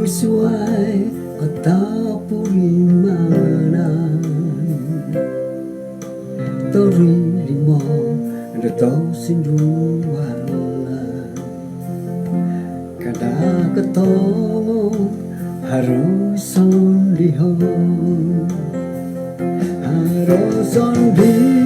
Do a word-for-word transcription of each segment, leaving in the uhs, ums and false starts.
Suai kotopurimanan, torimo do tosindualan. Kada kotongo haro sondihon, haro sondihon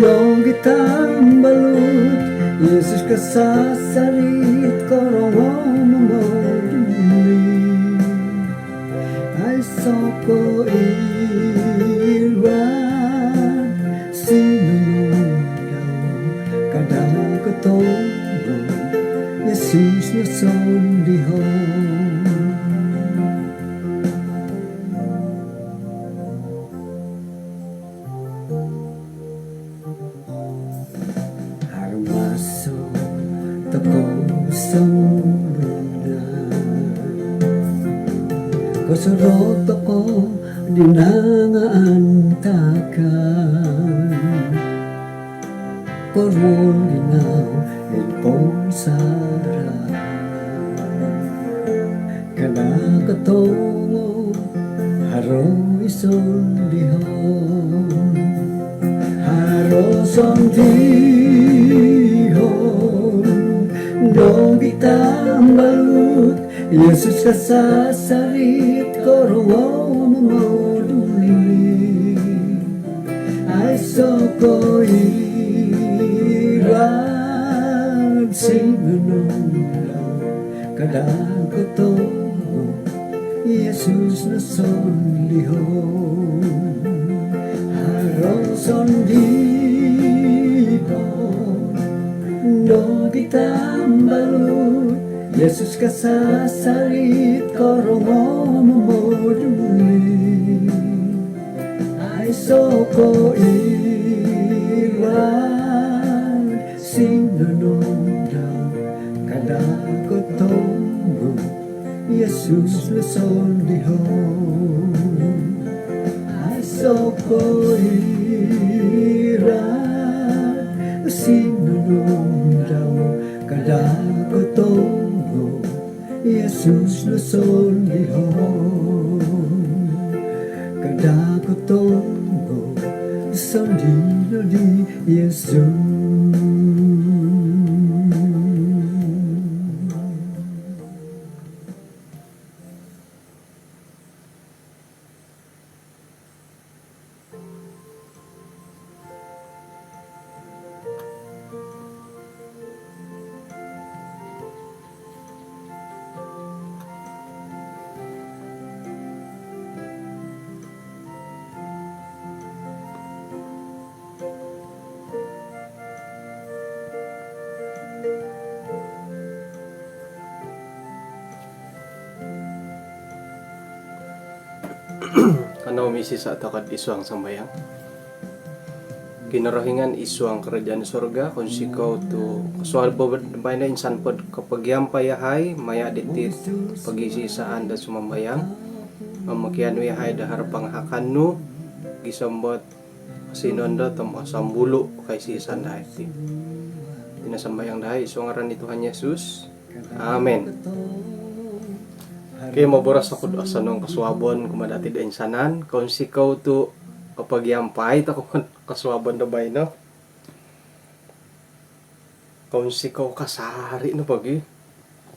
nogi tambalut. Yesus kasasarit korongo momoduli. Aiso ko iwad sinunudau, kada kotongo Yesus no sondihon. Haro maso tokou songunan, kosorou tokou di nangaantakan, koruol ginau id pomusarahan. Kada kotongo haro i sondihon, haro sondihon nogi tambalut. Yesus kasasarit korongo momoduli. Aiso ko iwad sinunudau, kada kotongo Yesus no sondihon. Haro sondihon nogi tambalut. Yesus kasasarit korongo momoduli. Aiso ko iwad sinunudau, kada kotongo Yesus no sondihon. Aiso ko iwad sinunudau, kada kotongo Yesus no sondihon. Kada kotongo sondihon di Yesus. Kanou misisa' toko' id suang sambayang. Kinorohingan id suang karajaan surga, kounsikou tu' kosuabon baino insan pod kopogiampai yahai maya' diti pogisisaan do sumambayang. Om mokianu yahai do haro pangahakan nu gisom dot sinondot om osombulu' kaisisan dahai ti. Iti no sambayang dahai id suang ngaran di Tuhan Yesus. Amin. Okey, moboros oku do osonong kosuabon kumaa dati do insanan. Kounsikou tu' kopogiampai toko' kosuabon do baino. Kounsikou kasari' no pogi.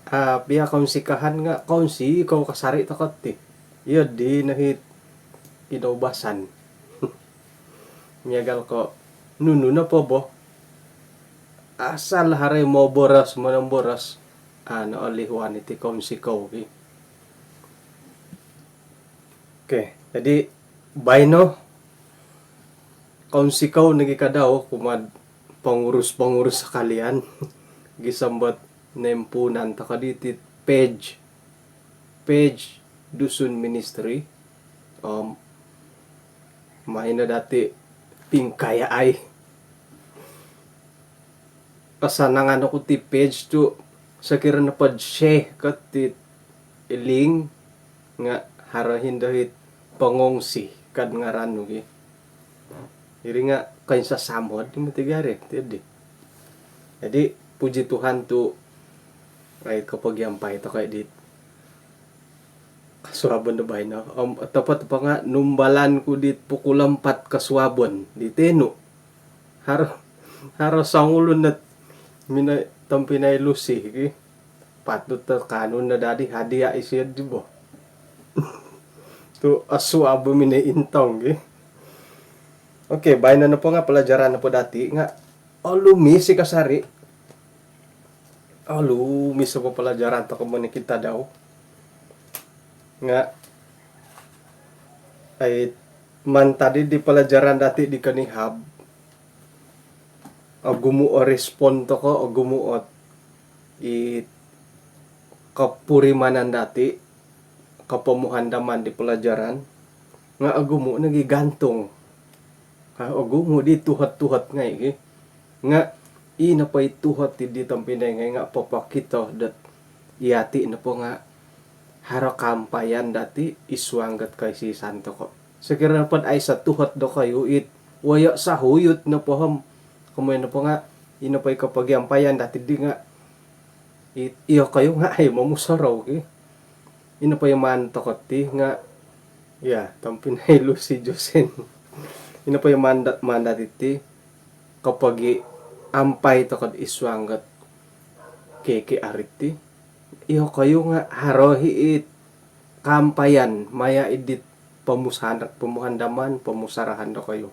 Aa, pia kounsikahan nga' kounsikou kasari' toko' ti. Iyo dino hi kinoubasan. Miagal ko' nunu nopo bo, asal haro i moboros, monomboros, aa, noolihuan iti kounsikou ki. Okey, jadi baino kounsikou nogi' kadau kumaa'd pengurus-pengurus sekalian gisom dot noimpuunan toko' diti page, page Dusun Ministry. Om maan no dati' pingkayaai. Kasanangan oku ti page tu' sokiro nopod share ko ti link nga' haro hindo hi pengungsi kad ngaran nu ki. Iri nga' koinsasamod di moti gari ti di. Jadi puji Tuhan tu' Ai, kopogiampai tokou dit kosuabon do baino. Om otopot po nga' numbalan ku dit pukul ampat kosuabon di tenu. Haro, haro songulun no minoi tompinai Lucy ki. Patut do kaanu no dadi hadiah isio di bo. Tu' osuab minoi intong ki. Okey, baino nopo nga' palajaran nopo dati' nga' olumis i kasari. Olumis o palajaran tokou monikid tadau. Nga' ai, mantad di palajaran dati' di konihab, ogumu' o respon tokou, ogumu' o i kopurimanan dati', kopomuhandaman di palajaran, nga' ogumu' nogi gantung. Ha, ogumu' di tuhot-tuhot ngai' ki. Nga' i nopo i tuhot di tompinai ngai' nga' popokito dot iyati' nopo nga' haro kaampayan dati' id suang dot koisisan tokou. Sokiro nopod aiso tuhot dokoyu it woyo sahuyut nopo om, komoyon nopo nga' i nopo i kopogiampayan dati' di nga' i, iyokoyu nga' ai momusorou ki. I nopo i maan tokou ti nga', ya, tompinai Lucy Josen. I nopo i maan da-, maan dati' ti kopogiampai tokou id suang dot KKR ti. Iyokoyu nga' haro i it kaampayan maya' id dit pomusahan-, pomuhandaman, pomusarahan dokoyu.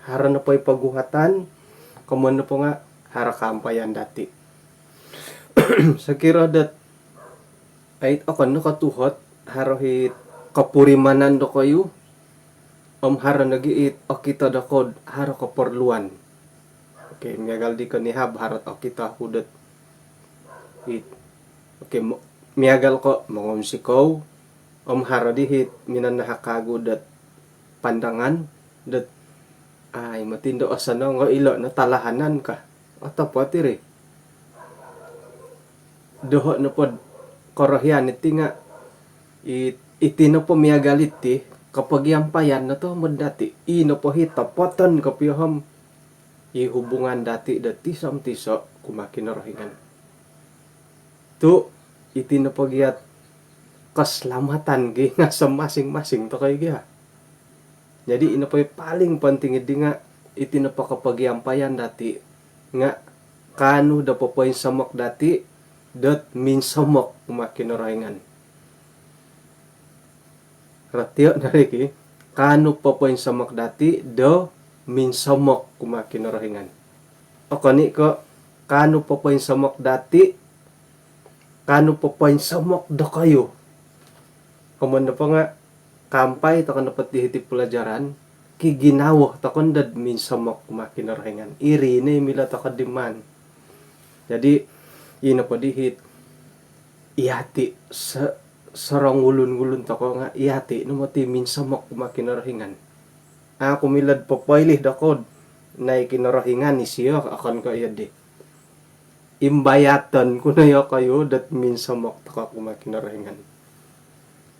Haro nopo i poguhatan, komoyon nopo nga' haro kaampayan dati'. Sokiro dot ai, okon no ko' tuhot, haro i kopurimanan dokoyu, om haro nogi i okito dokoyu haro koporluan. Okey, miagal di konihab, haro okito oku dot i, okey, mo-, miagal ko' mongunsikou, om haro di i minanahak kagu dot pandangan dot, ai, moti ndo osonong o ilo no talahanan ka. Otopot iri. Doho' nopod korohian iti nga', i-, iti nopo miagal iti, kopogiampayan no tomod dati'. I nopo i topoton kopio om i hubungan dati' do tiso om tiso kumaa Kinorohingan. Tu' iti nopo gia it keselamatan ki nga' somasing-masing tokou gia. Jadi, i nopo i paling penting di nga' iti nopo kopogiampayan dati' nga' kaanu do popoinsomok dati' dot minsomok kumaa Kinorohingan. Rotio' no ri ki, kaanu popoinsomok dati' do minsomok kumaa Kinorohingan. Okon i' ko' kaanu popoinsomok dati', kaanu popoinsomok dokoyu. Komoyon nopo nga' kaampai tokou nopo ti hiti palajaran, kiginawo tokou dot minsomok kumaa Kinorohingan. Iri no i milo tokou di maan. Jadi, i nopo di it iyati' so-, sorongulun-ngulun tokou nga' iyati' no moti minsomok kumaa Kinorohingan. Aku milo'd popoilih dokoyu nai Kinorohingan isio, okon ko' iyo di. Imbayaton ku no iyokoyu dot minsomok tokou kumaa Kinorohingan.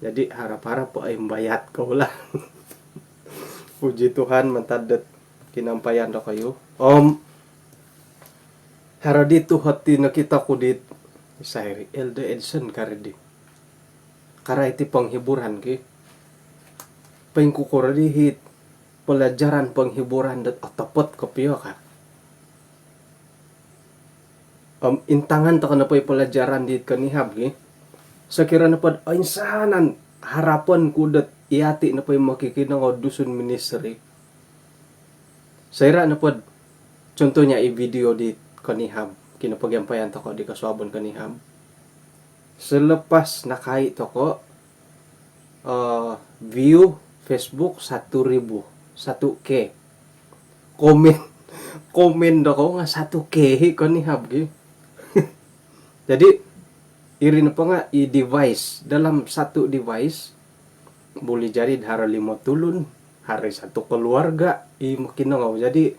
Jadi, harap-harap po imbayat kou lah. Puji Tuhan, mantad dot kinampayan dokoyu. Om haro di tuhot ti nokito ku dit, isai ri, Elder Edson ka ri di. Karai ti penghiburan ki. Poingkukuro di it palajaran penghiburan dot otopot kopio ka. Om intangan tokou nopo i palajaran di konihab ki. Sokiro nopod oinsanan harapon ku dot iyati' nopo i mokikinongou Dusun Ministry. Soira' nopod, contohnya i video di konihab, kinopogiampayan tokou di kosuabon konihab. Selepas nakai tokou, eh, view Facebook satu ribu, satu K. Komen, komen dokoyu nga' satu K i konihab ki. Jadi, iri nopo nga' i device, dalam satu device, buli jadi haro limo tulun, haro satu keluarga i mokinongou. Jadi,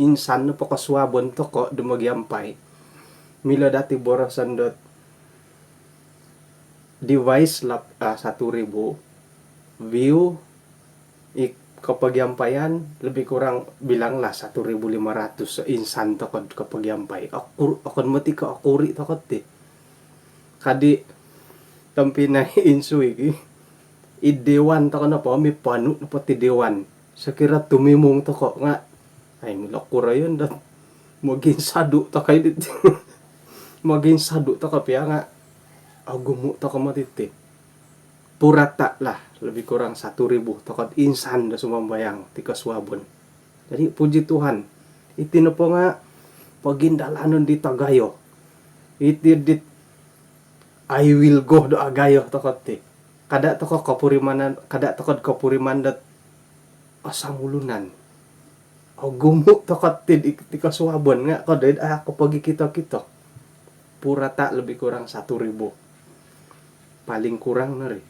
insan nopo kosuabon tokou do mogiampai, milo dati' boroson dot device lap-, ah, satu ribu, view i kopogiampayan lebih kurang bilanglah satu ribu lima ratus insan tokou kopogiampai. Oku-, okon moti ko' okuri' tokou ti. Kadi tompinai insui ki. Id dewan toko nopo, miponu nopo ti dewan. Sokiro tumimung toko nga, ai, milo kurayon dot moginsadu toko i dit. Moginsadu toko pia nga, ogumu toko moti ti. Purata lah, lebih kurang satu ribu toko insan do sumambayang ti kosuabon. Jadi, puji Tuhan, iti nopo nga pogindalanon di tagayo. Iti dit I will go do agayo toko ti. Kada toko kopurimanan, kada toko kopuriman dot osongulunan. Ogumu toko ti di, di kosuabon nga kodoid a kopogikito-kito. Purata lebih kurang satu ribu. Paling kurang no ri.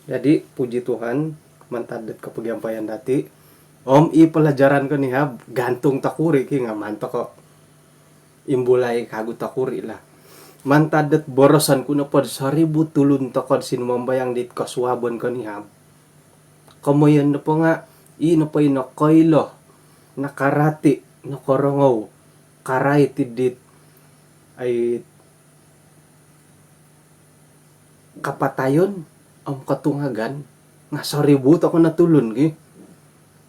Jadi, puji Tuhan, mantad dot kopogiampayan dati. Om i pelajaran konihab, gantung tokuri ki nga mantad ko imbulai kagu tokuri lah. Mantad dot boroson ku nopo dot soribu tulun toko sinumambayang dit kosuabon konihab. Komoyon nopo nga, i nopo i nokoilo, nakarati, nokorongou, karai ti dit, ai, kapatayon om kotungagan nga soribu toko no tulun ki.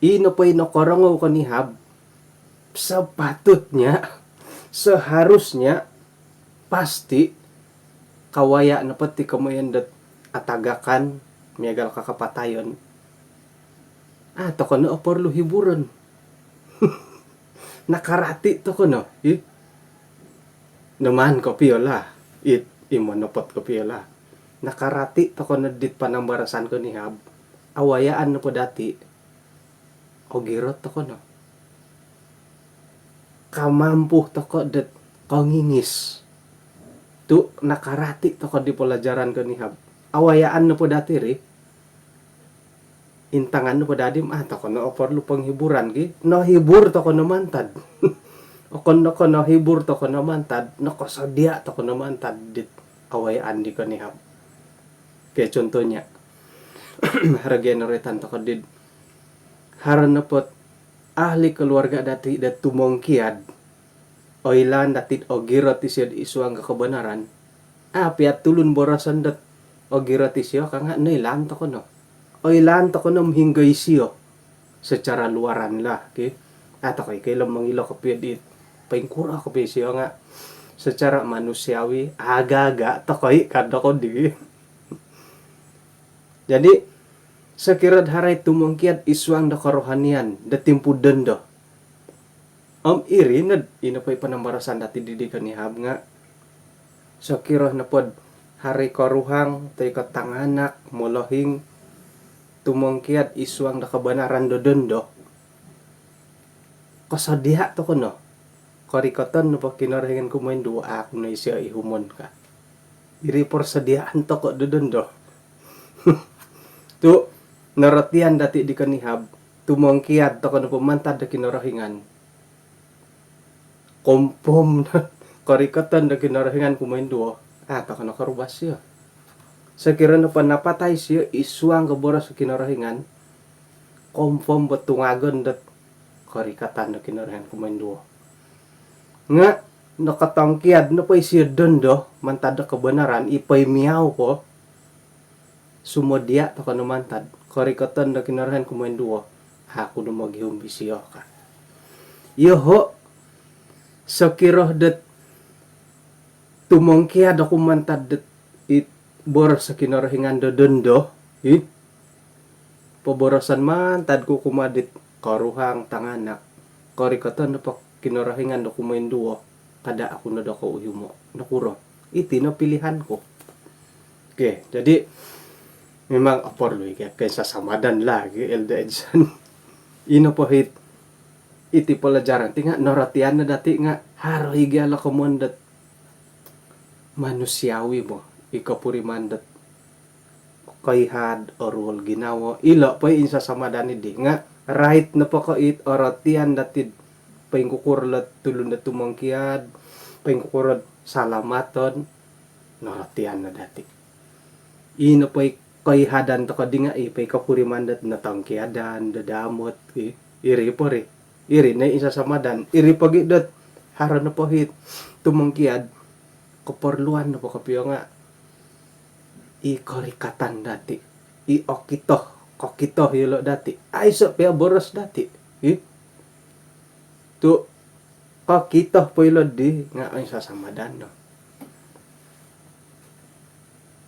I nopo i nokorongou konihab, sepatutnya, seharusnya, pasti kawaya nopo ti komoyon dot atagakan miagal ka kapatayon. A toko no oporlu hiburon. Nakarati toko no, i. Noman kopio lah, it, i monopot kopio lah. Nakarati toko no dit panambarasan konihab. Awayaan nopo dati, ogirot toko no. Kamampu toko dot kongingis. Tu nakarati toko di pelajaran konihab. Awayaan nopo dati ri, intangan nopo dati, a toko no oporlu penghiburan ki. Nohibur toko no mantad. Okon no ko nohibur toko no mantad, nokosodia toko no mantad dit awayaan di konihab. Ke contohnya, haro gia noroitan toko dit, haro nopo ot ahli keluarga dati dot tumongkiad, oilaan dati dot ogirot isio id suang kebenaran. A pia tulun boroson dot ogirot isio ka nga noilaan toko no. Oilaan toko no om hinggo isio secara luaran lah ki. A toko i koilo mongilo kopio dit poingkuro kopio isio nga secara manusiawi, aga-aga toko i ka doko di. Jadi, sokiro dot haro i tumongkiad id suang do kerohanian do timpu dondo. Om iri nod, i nopo i panambarasan dati didi konihab nga, sokiro nopo dot haro i koruhang toi ko tanganak, molohing, tumongkiad id suang do kebenaran do dondo, kosodia toko no. Korikoton nopo Kinorohingan kumoinduo, a ku no isio ihumon ka. Iri persediaan toko do dondo. Tu norotian dati di konihab, tumongkiad toko nopo mantad do Kinorohingan, confirm no korikoton do Kinorohingan kumoinduo, a toko no korubas isio. Sokiro nopo napatai isio id suang ko boros Kinorohingan, confirm bo tungagon dot korikatan do Kinorohingan kumoinduo. Nga nokotongkiad nopo isio dondo mantad do kebenaran, i poimiau po, sumodia toko no mantad, korikoton do Kinorohingan kumoinduo, a ku no mogihum isio ka. Yoho, sokiro dot tumongkiad oku mantad dot it boros Kinorohingan do dondo, i, poboroson mantad ku kumaa dit koruhang, tanganak, korikoton nopo Kinorohingan do kumoinduo, kada oku no doko uhumo. Nokuro? Iti no pilihan ku. Oke, jadi memang oporlu i kainsasamadan lah ki, Elder Edson. I nopo it, iti pelajaran ti nga norotian no dati nga haro i gia lokomon dot manusiawi bo i kopuriman dot koihad, oruol ginawo. Ilo po i insasamadan dii nga roiton nopo ko it orotian dati dot poingkukuro ilo tulun do tumongkiad, poingkukuro do salamaton, norotian no dati. I nopo i koihadan toko dii nga i po i kopuriman dot notongkiadan, dodamot, i, iri po ri. Iri no i insasamadan. Iri pogi dot haro nopo it tumongkiad, Keperluan nopo kopio nga' i korikatan dati', i okito, kokito iyolo' dati'. Aiso' pia boros dati'. Ih. Tu' kokito po ilo di nga' oinsasamadan no.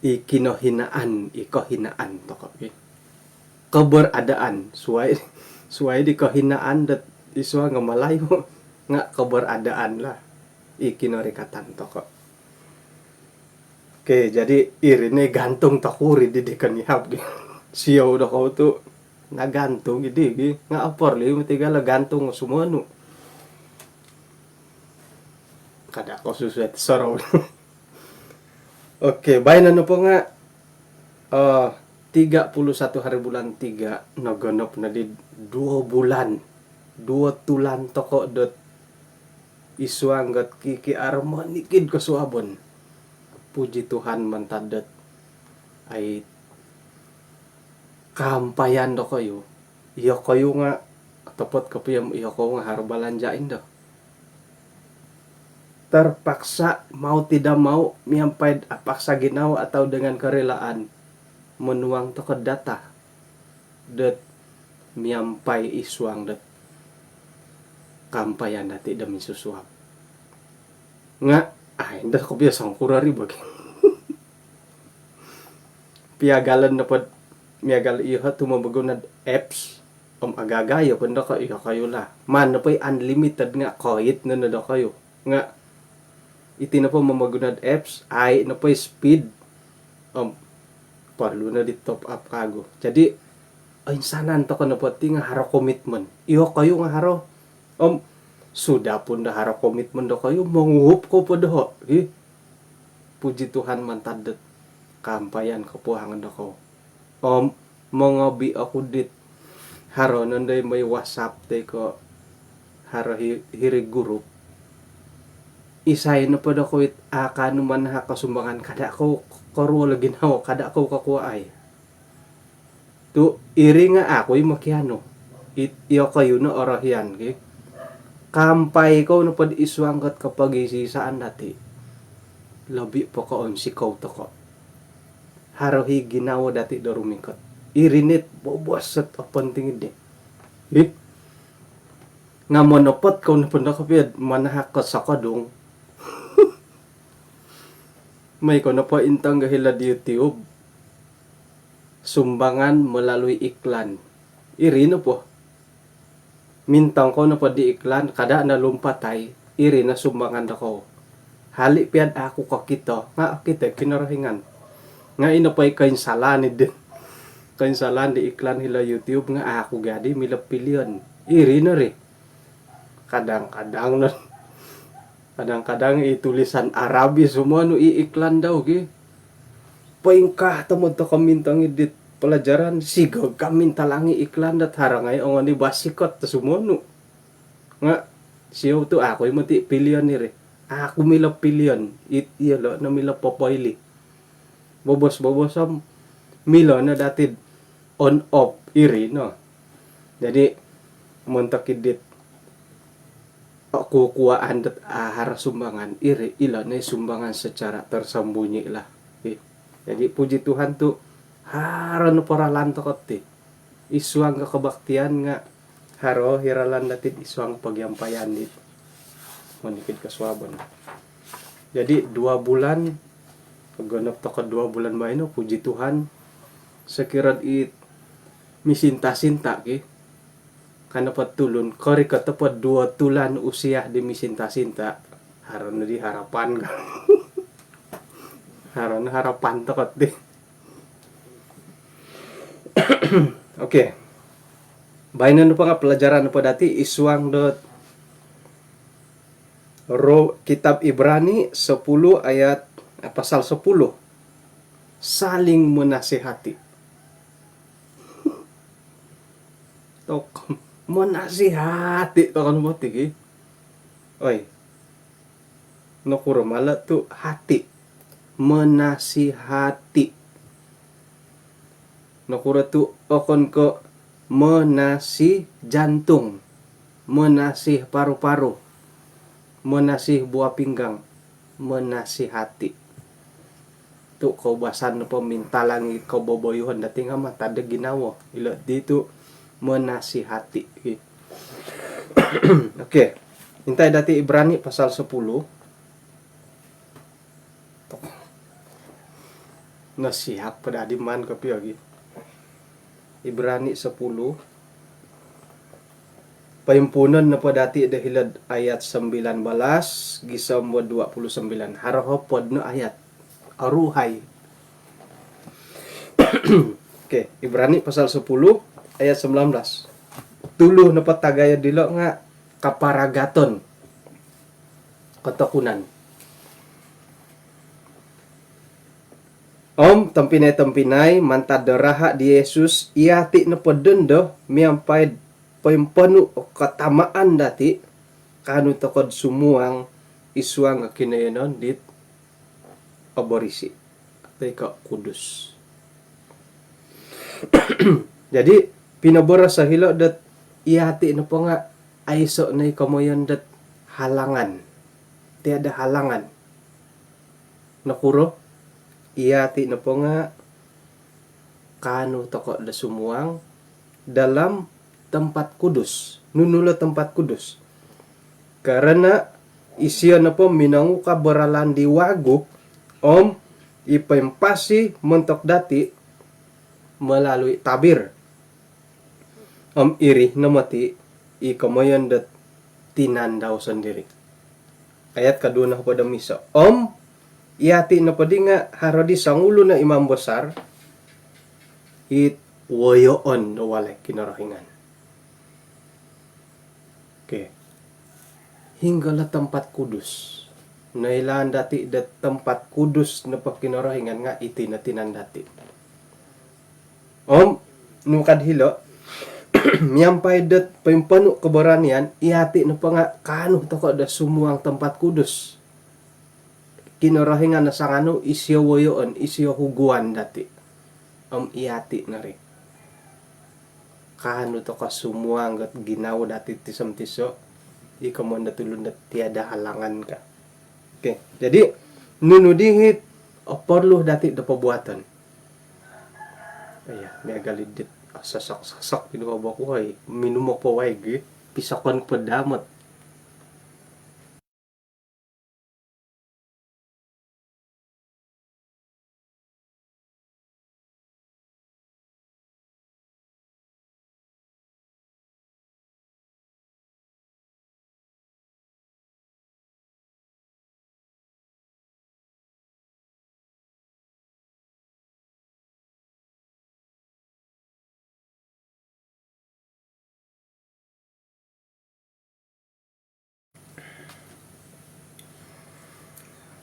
I kinohinaan, i kohinaan toko'. Ih. Keberadaan, suai, suai di kohinaan dot id suang Malayu nga' keberadaan lah. I kinorikatan toko'. Okey, jadi iri ni gantung tokuri di, di konihab gi. Siou dokou tu' nagantung i di gi. Nga' oporlu i moti gala gantung sumonu. Kada' ko susuai sorou. Okey, baino nopo nga', eh, tiga puluh satu hari bulan tiga, nogonop nodi duo bulan, duo tulan toko' dot id suang dot K K R monikid kosuabon. Puji Tuhan mantad dot ai kaampayan dokoyu. Iyokoyu nga' otopot kopio om iyokoyu nga' haro balanja' indo. Terpaksa, mau tidak mau, miampai paksa ginawo atau dengan kerelaan, monuang toko' data dot miampai id suang dot kaampayan dati' do minsusuab. Nga' ai indo kopio songkuro ri bagi. Piagalon nopod miagal iyoho' tu' momoguno'd apps om agagayo po indo ko' iyokoyu lah. Maan nopo i unlimited nga' koit no no dokoyu. Nga' iti nopo momoguno'd apps, ai nopo i speed om porlu no di top up kagu. Jadi oinsanan toko' nopo ti nga' haro komitmen. Iyokoyu nga' haro. Om sudah pun do haro komitmen dokoyu, monguhup kou po doho' gi. Puji Tuhan mantad dot kaampayan kopuhangon dokou. Om mongobi oku dit haro nondo i moi WhatsApp toi ko' haro hi-, hiri grup. Isai nopo dokou it a' kaanu manahak o sumbangan, kada' kou koruol o ginawo, kada' kou kokuaai. Tu' iri nga' a' ku i mokianu. It, iyokoyu no orohian ki. Kaampai kou nopod id suang dot kopogisi-isaan dati', lobi po koonsikou toko'. Haro hi ginawo dati' do rumikot. Iri nit bobos ot oponting iddi. Ih. Nga' monopot kou nopo ndo kopio'd manahak ko sokodung. Moi kou nopo intong go hilo'd YouTube. Sumbangan melalui iklan. Iri nopo. Mintong kou nopo di iklan, kada' no lumpatai, iri no sumbangan dokou. Hali' pia'd a' ku kokito, nga' okito i Kinorohingan. Nga' ino po i koinsalaan iddi. Koinsalaan di iklan hilo YouTube nga' a' ku gadi milo pilion. Iri no ri. Kadang-kadang no. Kadang-kadang i tulisan Arab i sumonu i iklan dau gi. Poingkaa tomod toko' mintong iddit pelajaran, sigog ka mintalang i iklan dot haro ngai' ongoni basikot do sumonu. Nga' siou tu' a' ku i moti pilion iri. A' ku milo pilion. It, iyolo' no milo popoili. Bobos-bobos om milo no dati'd on off iri no. Jadi montok iddit kukuaan dot a' haro sumbangan iri, ilo no i sumbangan secara tersembunyi lah. Okey. Jadi puji Tuhan tu' haro no po ralan toko' ti. Id suang ko kebaktian nga' haro i ralan dati'd id suang pogiampaian di monikid kosuabon. Jadi dua bulan, gonop toko' dua bulan baino, puji Tuhan. Sokiro'd it misinta-sinta ki. Ka nopo tulun, korikot nopo duo tulan usia di misinta-sinta, haro nodi harapan ka. Haro no harapan toko' ti. Okey. Baino nopo nga' pelajaran nopo dati' id suang dot Ro-, kitab Ibrani sepuluh ayat, eh, pasal sepuluh. Saling menasihati. Tok, menasihati toko' nopo ti ki. Oi. Nokuro mala tu' hati? Menasihati. Nokuro tu' okon ko' menasih jantung, menasih paru-paru, menasih buah pinggang. menasihati. Tu koubasan nopo mintalang i koboboyuhon dati nga mantad do ginawo. Ilo di tu menasihati. Okey. Intai dati Ibrani pasal sepuluh. Nasihat po dadi maan kopio gi. Ibrani sepuluh. Poimpuunon nopo dati do hilo'd ayat sembilan belas gisom do dua puluh sembilan. Haro hopod no ayat. Aruhai. Okey, Ibrani pasal sepuluh ayat sembilan belas. Tulu nopo tagayo dilo nga kaparagaton, kotokunan. Om tompinai-tompinai, mantad do raha di Yesus, iyati nopo dondo miampai poimponu o katamaan dati, kaanu tokou do sumuang id suang o kinoyonon dit oborisi toi ko kudus. Jadi pinoboros o hilo dot iyati nopo nga aiso no i komoyon dot halangan. Tiada halangan. Nokuro? Iyati nopo nga kaanu tokou do sumuang dalam tempat kudus. Nunu lo tempat kudus? Karana isio nopo minongukab o ralan di wagu om i poimpasi montok dati melalui tabir. Om iri no moti i komoyon dot tinan dau sondiri. Ayat koduo nohopod om iso. Om iyati nopo di nga haro di songulun o imam bosar it woyoon do walai Kinorohingan. Okey. Hinggo lo tempat kudus? Noilaan dati do tempat kudus nopo Kinorohingan nga iti no tinan dati. Om nukad hilo, miampai dot poimponu keberanian, iyati nopo nga kaanu tokou do sumuang tempat kudus. Kinorohingan no sanganu, isio woyoon, isio huguan dati. Om iyati no ri. Kaanu tokou sumuang dot ginawo dati tiso-tiso, i komoyon dot tulun dot tiada halangan ka. Okey, jadi nunu di it oporlu dati do pobuaton? Iya, miagal i dit sosok-sosok di duo boku, oi, minum opo waigi, pisokon po damot.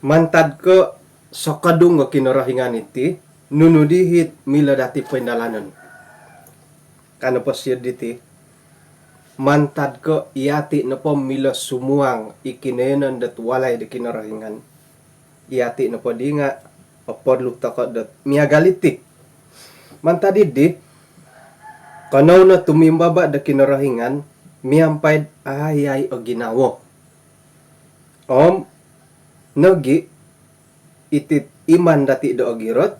Mantad ko sokodung o Kinorohingan iti, nunu di it milo dati poindalanon? Ka nopo sio diti, mantad ko iyati nopo milo sumuang i kinoyonon dot walai do Kinorohingan, iyati nopo di nga oporlu tokou dot miagal iti. Mantad di, kanou no tumimbaba do Kinorohingan miampai do aayai o ginawo. Om nogi iti iman dati do ogirot,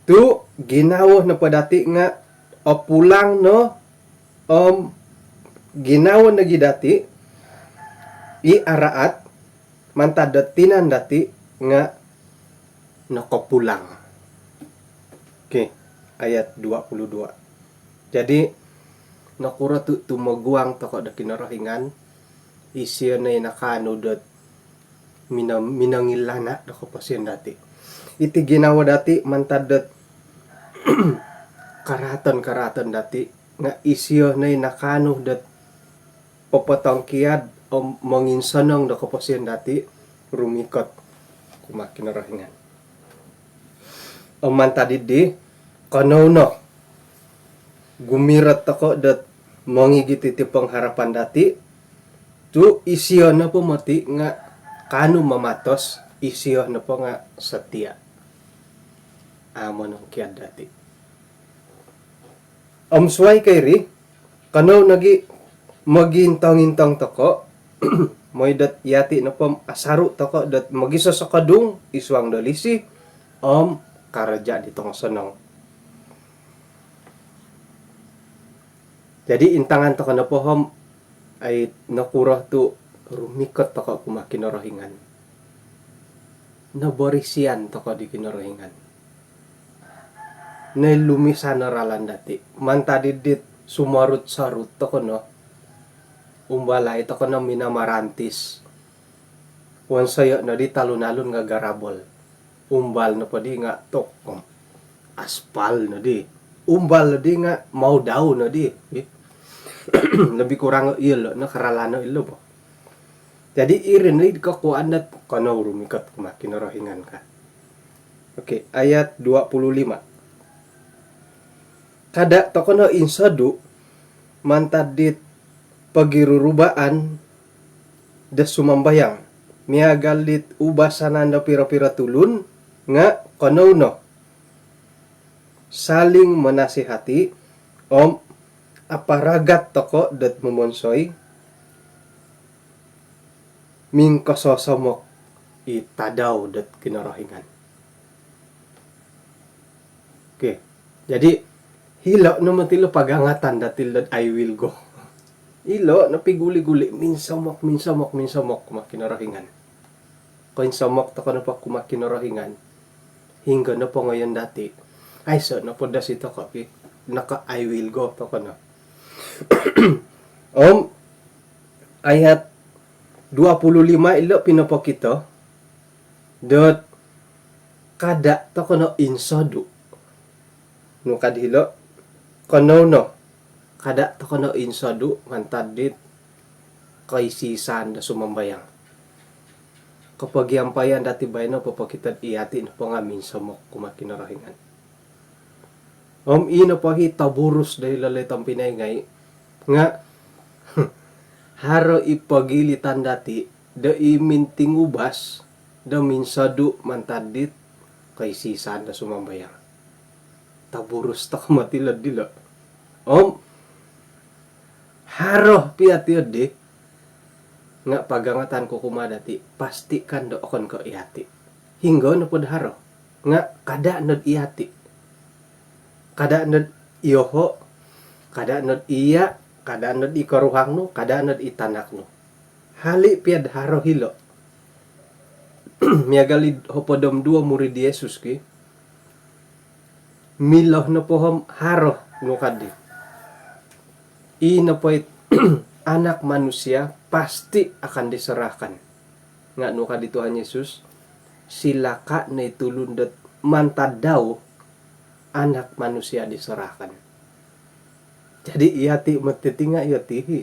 tu ginawo nopo dati nga opulang no, om ginawo nogi dati i araat mantad do tinan dati nga nokopulang. Okey, ayat dua puluh dua. Jadi nokuro tu tumoguang tokou do Kinorohingan? Isio no i nakaanu dot mino-, minongilana do koposion dati. Iti ginawo dati mantad dot karaaton-karaaton dati nga isio no i nakaanu dot popotongkiad om monginsonong do koposion dati rumikot kumaa Kinorohingan. Om mantad di, kanou no gumirot tokou dot mongigit iti pengharapan dati, tu isio nopo moti nga kaanu mamatos, isio nopo nga setia. Amu monongkiad dati. Om suai ko iri, kanou nogi mogintong-intong tokou Mooi dot iyati' nopo om asaru' toko' dot mogisosokodung id suang do lisi om karaja' di tongosonong. Jadi intangan toko' nopo om ai nokuro tu' rumikot toko' kumaa Kinorohingan. Noborisian toko' di Kinorohingan. Noilumisan o ralan dati'. Mantad id dit sumorut-sorut toko' no. Umbalai toko' no minamarantis. Wonsoyo' nodi talun-alun nga' garabol. Umbal nopo di nga' tok. Aspal nodi. Umbal nodi nga' mau dau nodi. Lebih kurang iyolo' no karalano' ilo bo. Jadi iri nodi kokuaan dot kanou rumikot kumaa Kinorohingan ka. Okey, ayat dua puluh lima. Kada' toko' no insodu' mantad dit pogirurubaan do sumambayang miagal dit ubasanan do piro-piro tulun, nga' kanou no saling menasihati om aparagat toko' dot momonsoi mingkososomok i tadau dot Kinorohingan. Okey. Jadi hilo' no moti lo pagangatan dati' lo dot I will go. Ilo' no piguli-guli, minsomok, minsomok, minsomok kumaa Kinorohingan. Koinsomok toko' nopo kumaa Kinorohingan, hinggo nopo ngoyon dati', aiso' nopo dosi toko' ki, naka I will go toko' no. Om ayat dua puluh lima ilo' pinopokito dot kada' toko' no insodu'. Nu kad hilo', kanou no kada' toko' no insodu' mantad dit koisi-isaan do sumambayang. Kopogiampayan dati' baino popokito'd iyati' nopo nga' minsomok kumaa Kinorohingan. Om ii nopo hi toburus do hilo' loi tompinai ngai' nga' haro i pogilitan dati' do i mintingubas do minsodu' mantad dit koisi-isaan do sumambayang. Toburus toko' moti lo dilo'. Om haro piya tiyo di, nga' pagangatan ku kumaa dati', pastikan do okon ko' iyati'. Hinggo nopo'd haro, nga' kada' nod iyati'. Kada' nod iyoho', kada' nod iya', kada' nod i koruhang nu, kada' nod i tanak nu. Hali' piya'd haro hilo'. Miagal id hopod om duwo murid Yesus ki, milo nopo om haro nu kaddi. I nopo it Anak Manusia pasti akan diserahkan. Nga' nu kaddi Tuhan Yesus, silaka' no i tulun dot mantad dau Anak Manusia diserahkan. Jadi iyati' moti ti nga' iyo ti hi.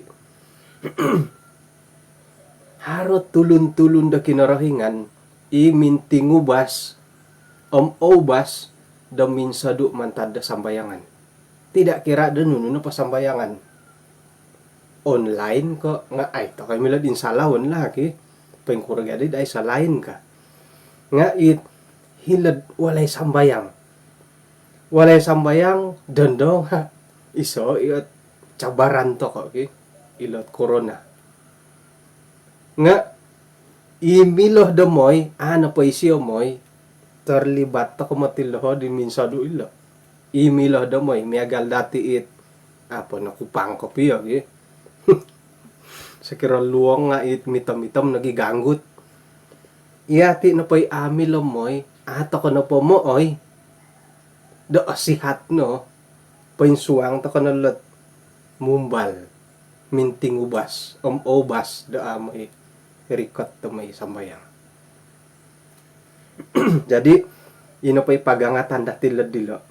Haro tulun-tulun do Kinorohingan i mintingubas om oubas do minsodu' mantad do sambayangan. Tidak kira do nunu nopo sambayangan. Online ko' nga' ai toko' milo'd insalaon lah ki. Poingkuro gaddi dai salain ka. Nga' it hilo'd walai sambayang. Walai sambayang dondo nga' iso' iyo cabaran toko' ki, ilo'd korona. Nga' i milo do moi, a' nopo isio moi, terlibat toko' moti loho di minsodu' ilo'. I milo do moi, miagal dati' it, apo no, kupang kopio ki. Sokiro luong nga' it mitom-mitom nogi ganggut. Iyati' nopo i a' milo moi, a' toko' nopo mooi do osihat no, poinsuang toko' no lo'd mumbal, mintingubas om oubas do a' moi rikot do moi sambayang. Jadi ino po i pagangatan dati' lo'd dilo'.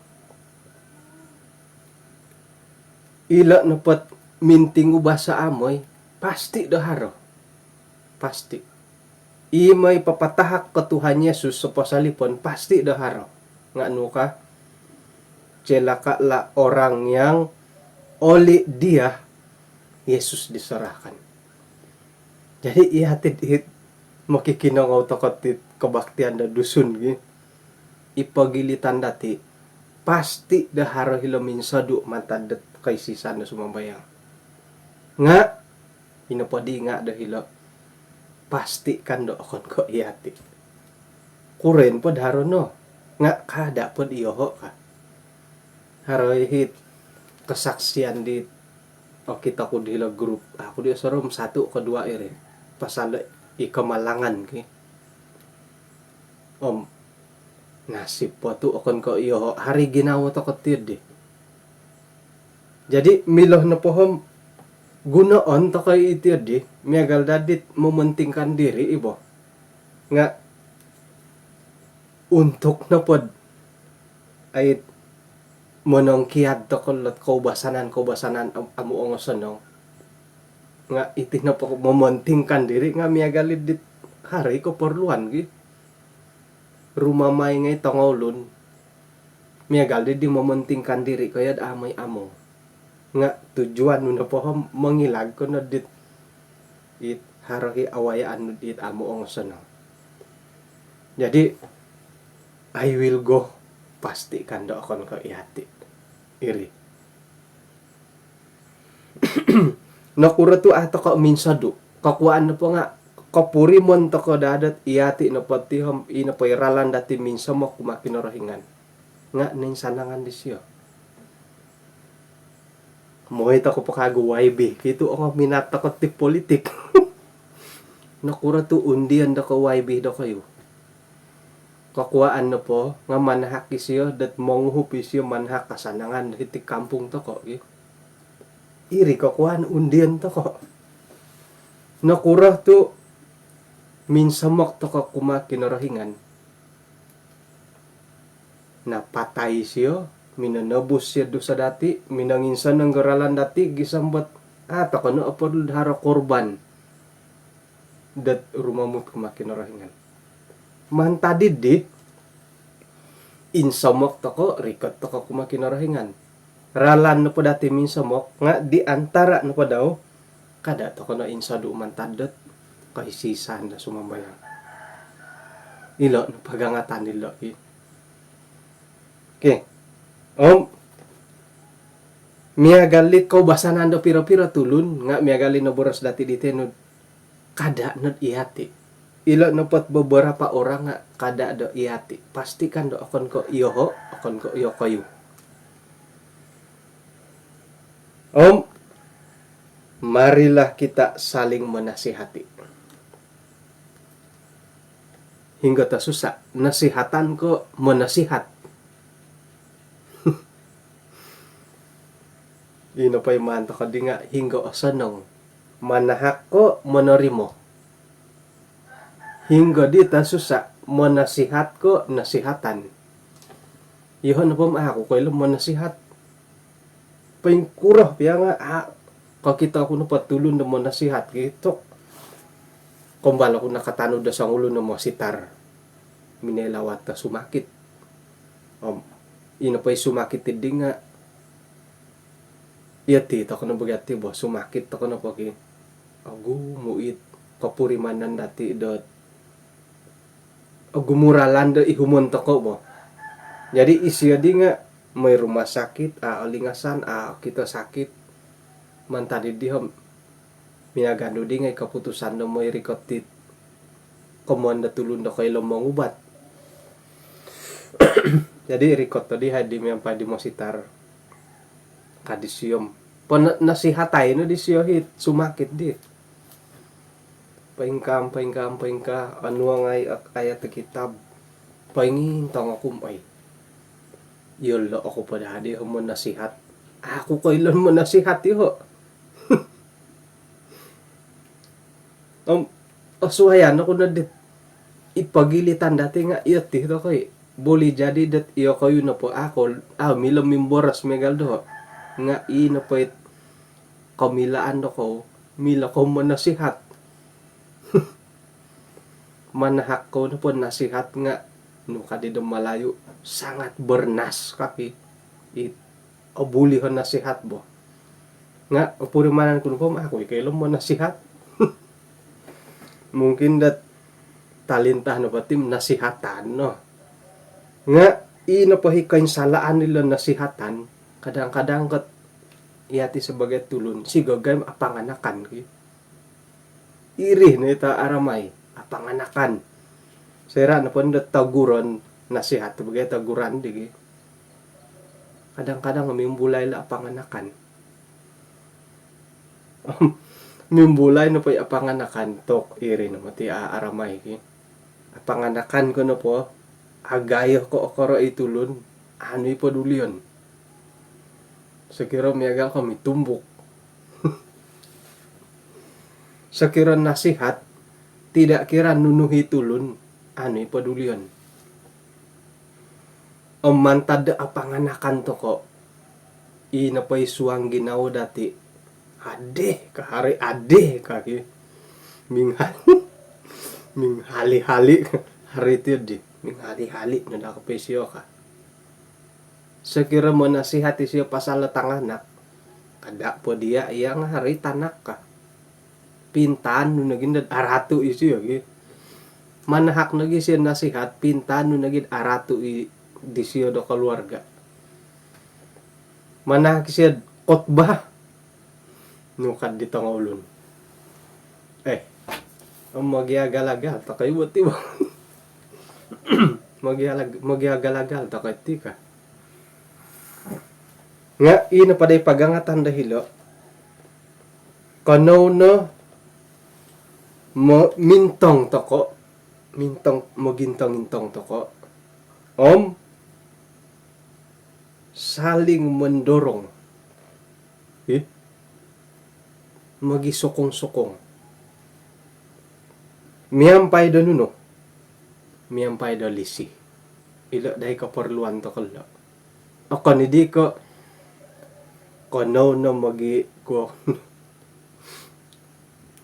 Ilo' nopo't mintingubas a' moi, pasti do haro. Pasti. I moi papatahak ko Tuhan Yesus soposalipon, pasti do haro. Nga' nu ka, celakalah orang yang oleh Dia Yesus diserahkan. Jadi iyati' dit mokikinongou toko' dit kebaktian do Dusun ki, i pogilitan dati', pasti do haro hilo' minsodu' mantad dot koisi-isaan do sumambayang. Nga' ino poddi nga' do hilo', pastikan do okon ko' iyati'. Kuren pod haro no, nga' kada' pod iyoho' ka. Haro i hit kesaksian di okito ku di hilo grup, aku di osorom satu ko dua iri, pasal i kemalangan ki. Om nasib po tu' okon ko' iyoho' haro i ginawo toko' tiyo di. Jadi milo nopo om gunoon toko' itiyo di miagal dadit mementingkan diri i bo. Nga' untuk nopod ai monongkiad toko' lot koubasanan-koubasanan am-, amu' ongosonong. Nga' iti nopo mementingkan diri nga' miagal i dit haro i keperluan gi. Rumamai ngai' tongoulun. Miagal di, di mementingkan diri ko yad amai among. Nga' tujuan nu nopo om mongilag ko no dit it haro i awayaan nu dit amu' ongosonong. Jadi, I will go, pastikan do okon ko' iyati'. Iri. Nokuro tu' a' toko' minsodu'? Kokuwaan nopo nga' kopurimon toko' daa dot iyati' nopo ti om i nopo i ralan dati' minsomok kumaa Kinorohingan nga' noinsanangan disiyo. Moi toko' po kagu Y B, kitu ongo minat toko' ti politik. Nokuro tu' undion doko' Y B dokoyu? Kokuwaan nopo nga' manahak isiyo dot monguhup isiyo manahak kasanangan hiti kampung toko' gi. Iri kokuwaan undion toko'. Nokuro tu' minsomok toko' kumaa Kinorohingan? Napatai siyo, minonobus siyo dusa dati', minonginsonong o ralan dati', gisom dot a' toko' no oporlu do haro korban dot rumomut kumaa Kinorohingan. Mantad iddi, insomok toko', rikot toko' kumaa Kinorohingan. Ralan nopo dati' minsomok nga' di antara' nopo dau, kada' toko' no insodu' mantad dot koisi-isaan do sumambayang. Ilo' no pagangatan ilo' ki. Okey. Om miagal i koubasanan do piro-piro tulun, nga' miagal i noboros dati' di tenu, kada' nod iyati'. Ilo' nopot beberapa orang nga' kada' do iyati'. Pastikan do okon ko' iyoho', okon ko' iyokoyu. Om marilah kita saling menasihati. Hinggo tosusa', nasihatan ko' monasihat? Ino po i maan toko' di nga' hinggo osonong, manahak ko' monorimo? Hinggo di tosusa', monasihat ko' nasihatan? Iyoho' nopo om a' oku koilo monasihat. Poingkuro pia nga' a' kokito oku nopo tulun do monasihat ki, tok. Kombal oku nakatanud do songulun o mositar. Minoi lawat do sumakit. Om ino po i sumakit iddi nga' iyo ti toko' no bo gia ti bo, sumakit toko' nopo ki. Ogumu' it kopurimanan dati' dot ogumu' ralan do ihumon toko' bo. Jadi isiyo di nga' moi rumah sakit, a' olingasan, a' okito sakit. Mantad iddi om minagandu di ngai' koputusan do moi rikot dit komoyon do tulun do koilo mongubat. Jadi rikot toddi hai di miampai di mositar. Ka disiyo om, pon-, nasihatai no disiyo hit sumakit di. Poingkaa, poingkaa, poingkaa, onuo' ngai' ayat do kitab. Poingintong oku om, oi, iyolo' oku po daa di monasihat. A' oku koilo monasihat iyoho'. Om osuayan oku noddi, i pogilitan dati' nga' iyo ti toko' i. Boleh jadi dot iyokoyu nopo a' ko, a' milo mimboros miagal doho'. Nga' i nopo it komilaan dokou, milo kou monasihat. Manahak kou nopo nasihat nga', nu kadi do Malayu, sangat bernas kaki. It obuli o nasihat bo. Nga' opurimanan ku nopo om a' oku i koilo monasihat. Mungkin dot talintah nopo ti om nasihatan no. Nga' i nopo i koinsalaan ilo nasihatan, kadang-kadang kot iyati' sabagai tulun, sigagai om apanganakan ki. Iri no it aramai, apanganakan. Soira' nopo do toguron, nasihat tu bagai toguran di gi. Kadang-kadang mimbulai lo apanganakan. Mimbulai nopo i apanganakan tu iri no moti a-, aramai ki. Apanganakan ko nopo, agayo ko okoro i tulun, anu i podulion. Sokiro miagal ko mitumbuk. Sokiro nasihat, tidak kira nunu i tulun, anu i podulion. Om mantad do apanganakan toko', i nopo i suang ginawo dati', adih ka hari, adih ka ki. Minghal-, minghali-hali hari ti di. Minghali-hali no daa kopio isio ka. Sokiro monasihat isio pasal do tanganak, kada' po diya' iya nga' hari tanak ka. Pintaan nu nogi dot aratu' isio gi. Manahak nogi isio nasihat, pintaan nu nogi dot aratu' i disio do koluarga'. Manahak isio khotbah, nu kad di tongoulun. Eh, mogiagal-agal toko' i bo ti bo. Mogialag-, mogiagal-agal toko' i ti ka. Nga' ino po dai pagangatan do hilo'. Kanou no mo-, mintong toko', mintong, mogintong-intong toko'. Om saling mendorong. Ih. Mogisokong-sokong. Miampai do nunu? Miampai do lisi. Ilo' dai koporluan toko' lo'. Okon i' di ko', kanou no mogi-, ko-,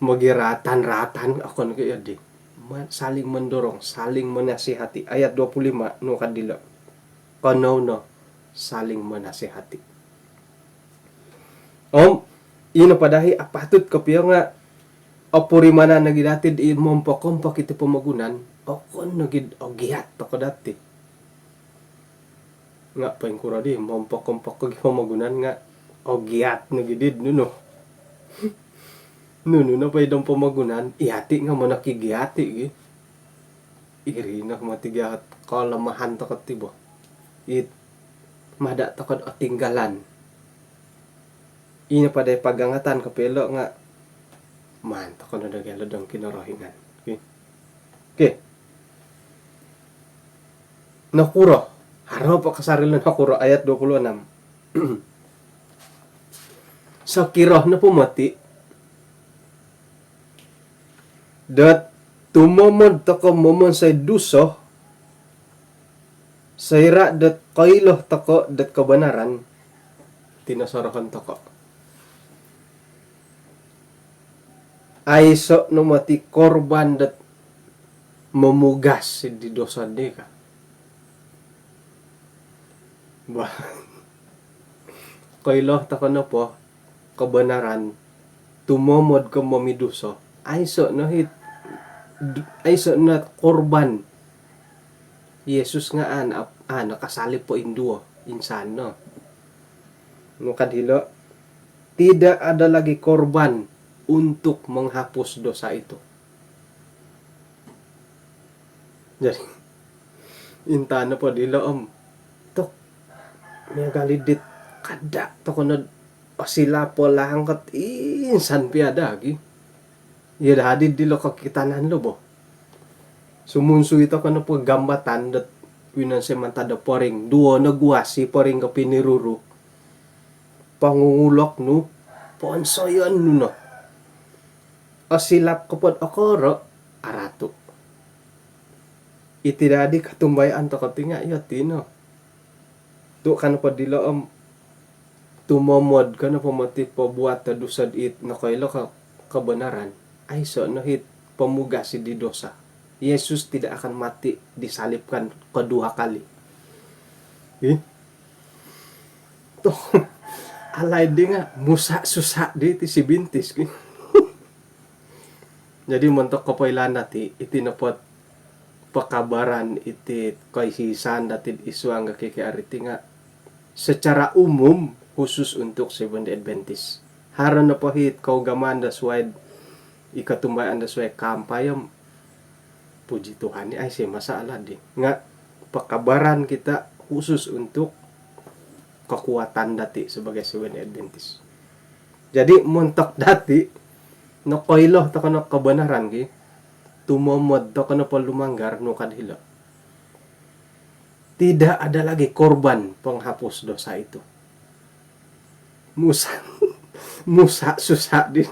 mogiratan-ratan, okon ko' iyo di. Ma-, saling mendorong, saling menasihati. Ayat dua puluh lima, nu kad dilo'. Kanou no saling menasihati. Om ino po dai apatut kopio nga' opurimanan nogi dati' di mompokompok iti pomogunan, okon nogi ogiat toko' dati'. Nga' poingkuro di, mompokompok ko gi pomogunan nga' ogiat nogi di nunu. Nunu nopo i dong pomogunan, iyati' nga' monokigiati' gi. Iri no moti gia kelemahan toko' ti bo. It mada' toko' otinggalan. Ino po dai pagangatan kopio lo' nga' maan toko' no do gia lo' dong Kinorohingan. Okey. Okey. Nokuro? Haro po kasari lo' nokuro, ayat dua puluh enam. Sokiro nopo moti dot tumomod toko' momonsoi dusa, soira' dot koilo toko' dot kabanaran, tinosorohon toko'. Aiso' no moti korban dot momugas di dusa di ka. Bah. Koilo toko' nopo kabanaran, tumomod ko momidusa, aiso' no hit, aiso' no korban. Yesus nga' a' no, a' no kasalib po induo insan no. Nu kad hilo', tidak ada lagi korban untuk menghapus dosa itu. Jadi, intaan nopo dilo' om, tok, miagal i dit kada' toko' nod osilap o langkot insan piya daa gi. Iyo daa di dilo' kokitanan lo bo. Sumunsui toko' nopo gambatan dot winonsoi mantad do poring, duo no guas i poring kopiniruru. Pongungulok nu, ponsoyon nu no. Osilap kopod okoro', aratu'. Iti daa di kotumbayaan toko' ti nga' iyo ti no. Tu' ka nopo dilo' om tumomod ko nopo moti pobuat do dusa dit nokoilo ko kabanaran, aiso' no hit pomugas di dosa. Yesus tidak akan mati disalibkan kedua kali. Ih. Toh, alaid di nga' musa' susa' di ti si bintis ki. Jadi montok kopoilaan dati', iti nopo pakabaran iti koisisan dati' id suang do K K R iti nga' secara umum khusus untuk Seventh Day Adventist. Haro nopo hit kougamaan do suwai'd I kotumbayaan do suai kaampai om, puji Tuhan, aiso masalah di. Nga pekabaran kita khusus untuk kekuatan dati sebagai Seventh Adventist. Jadi montok dati, nokoilo toko no kebenaran ki, tumomod toko no polumanggar, nu ka dilo. Tidak ada lagi korban penghapus dosa itu. Musa, musa susah di.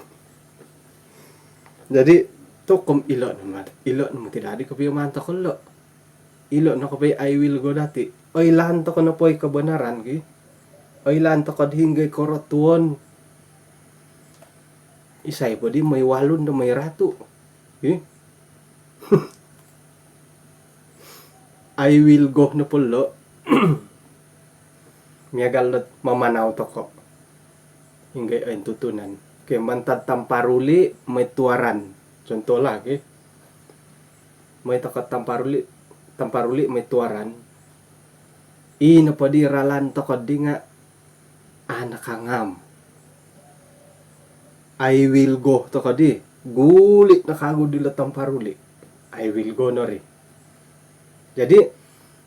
Jadi tokom ilo no mat, ilo no tidak di kopio mantok lo. Ilo no kopio I will go dati. Oilaan toko no poi kebenaran ki. Oilaan toko di hinggo i korotuon. Isai po di moi walun do moi ratu. Ih. I will go no polo. Miagal dot mamanau toko. Hinggo i ointutunan. Ke mantad Tamparuli moi Tuaran. Contoh lah ke. Moi toko Tamparuli, Tamparuli moi Tuaran. I nopo di ralan toko di nga a nakangam. I will go toko di, guli no kagu dilo Tamparuli. I will go no ri. Jadi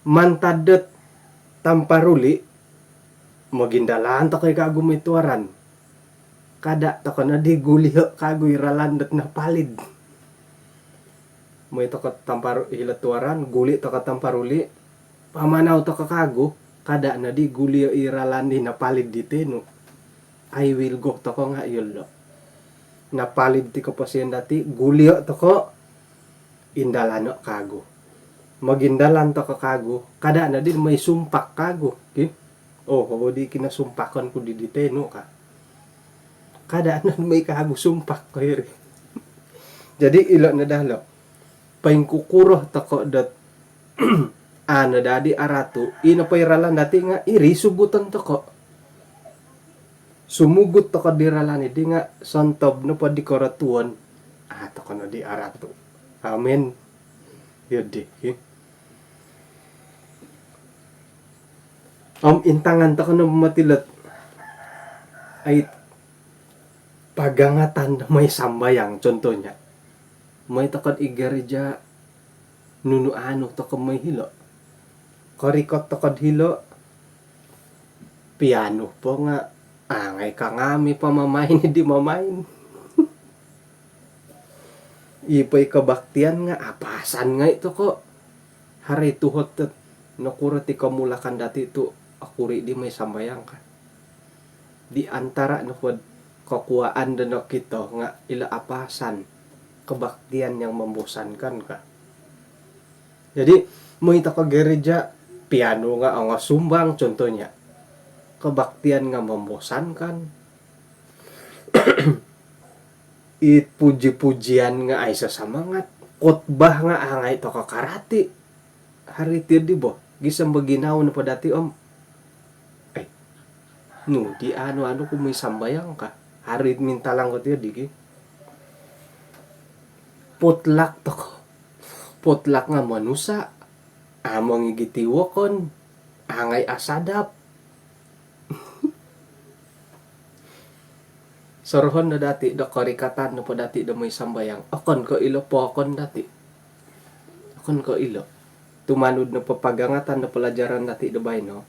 mantad dot Tamparuli, mogindalan toko i kagu moi Tuaran. Kada toko no di gulio kagu i ralan dot napalid. Moi toko Tampar-, hilo Tuaran, guli toko Tamparuli, pamanau toko kagu, kada no di gulio i ralan di napalid di tenu. I will go toko nga ilo. Napalid ti koposion dati, gulio toko, indalano kagu. Mogindalan toko kagu, kada no di moi sumpak kagu ki. Oh, oh, di kinosumpakon ku di di tenu ka. Kada no moi kagu sumpak ko iri. Jadi ilo no dah lo. Poingkukuro toko dot a no dadi aratu, i nopo i ralan dati nga iri suguton toko. Sumugut toko di ralan di nga sontob nopo di korotuon, a toko no di aratu. Amin. Iyo di, ki. Om intangan toko no moti lo dot, ai, pagangatan moi sambayang, contohnya. Moi toko di gereja, nunu anu toko moi hilo. Korikot toko di hilo, pianu po nga, a ngai kangam i pamamain di mamain. I po i kebaktian nga apasan ngai toko. Haro i tuhot dot nokuro ti komulakan dati tu okuri di moi sambayang ka. Di antara nopo dot kokuaan do nokito nga ilo apasan, kebaktian yang membosankan ka. Jadi moi toko gereja, pianu nga ongo sumbang, contohnya. Kebaktian nga membosankan. I puji-pujian nga aiso samangat. Khotbah nga a ngai toko karati. Haro i ti di bo. Gisom bo ginawo nopo dati om, ai, nu di anu-anu ku moi sambayang ka. Haro i mintalang ko ti di ki. Potluck toko. Potluck nga monusa. A mongigit i wokon. A ngai asadap. Sorohon no dati do korikatan nopo dati do moi sambayang, okon ko ilo pookon dati. Okon ko ilo. Tumanud nopo pagangatan do pelajaran dati do baino,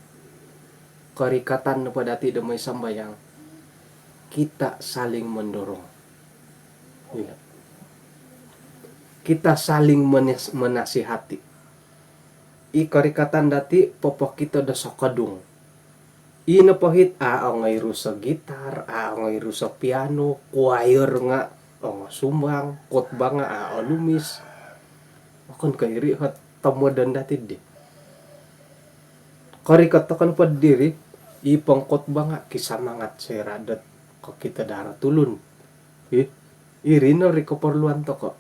korikatan nopo dati do moi sambayang, kita saling mendorong. Ilo. Kita saling menes-, menasihati. I korikatan dati popokito do sokodung. I nopo hiti a ongo iruso gitar, a ongo iruso piano, choir nga ongo sumbang, khotbah nga a olumis. Okon ko iri ot tomodon dati di. Korikot toko nopo diri, i pengkhotbah nga kisamangat soira dot kokito do haro tulun. Ih, iri no ri keperluan toko.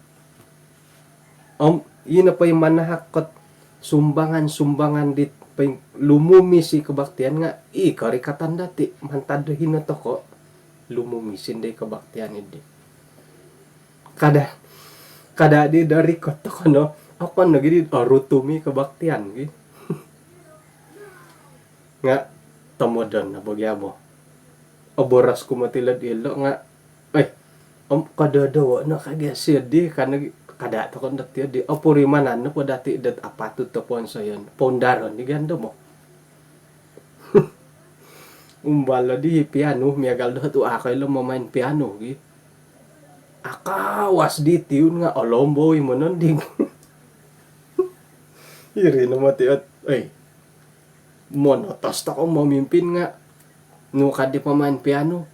Om i nopo i manahak ot sumbangan-sumbangan dit poing-, lumumis i kebaktian nga i korikatan dati mantad do hino toko lumumis i di kebaktian i di. Kada, kada di do rikot toko no, okon nogi di orutum i kebaktian ki. Nga tomodon no bo gia bo. Oboros ku moti lo dilo nga, eh, Om kododowo no kagi sio di, kan, kada' toko' dot iyo di opurimanan nopo dati' dot apatut do ponsoyon, poundaron di gando mo. Umbal lo di piano, miagal do tu' a' koilo mamain piano gi. Akawas di tiun nga' olombou i monondig. Iri no moti ot, oi. Monotos toko' momimpin nga' nu kaddi pamain piano.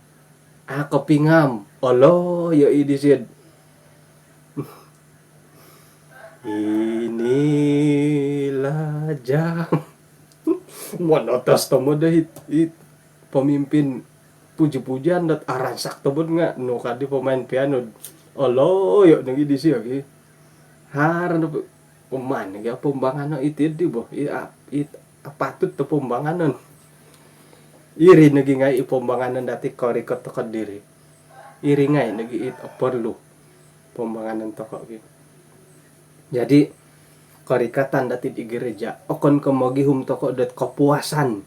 A' kopingam, oloyo' i disid. Inilah jam. Monotos tomod do it, it pemimpin puji-pujian dot aransak tomod nga' nu kaddi pemain piano. Oloyo' nogi disio gi. Haro no pe-, pemain nogi pombanganon iti di bo. I, a-, it, apatut do pombanganon. Iri nogi ngai' i pombanganon dati' korikot toko' diri. Iri ngai' nogi it oporlu pombanganon toko' gi. Jadi, korikatan dati' di gereja, okon ko' mogihum toko' dot kopuasan.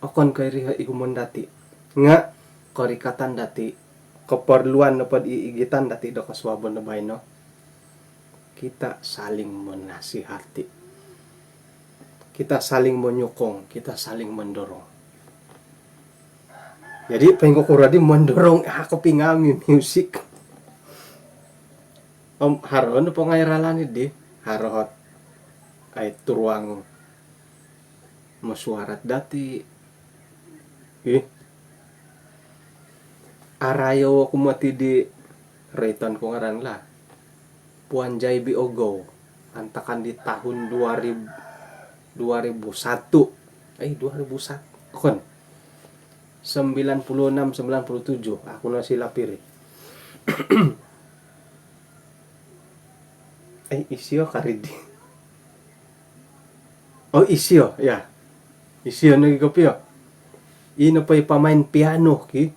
Okon ko' iri ihumon dati'. Nga' korikatan dati', koporluan nopod i igitan dati' do kosuabon do baino. Kita saling menasihati. Kita saling menyokong, kita saling mendorong. Jadi, poingkukuro di mendorong, a' kopingam i musik. Om, haro no pongai ralan di, haro ot, ai, turuang mesyuarat dati'. Ih. Arayo oku moti di roiton ku ngaran lah. Puan J B Ogo. Antakan di tahun dua ribu, dua ribu satu. Eh, dua ribu satu. Okon. Sembilan puluh enam, sembilan puluh tujuh. Aku no silap iri. Eh, isio kari di. Oh, isio, ya. Isio nogi kopio. Ino po i pamain piano ki.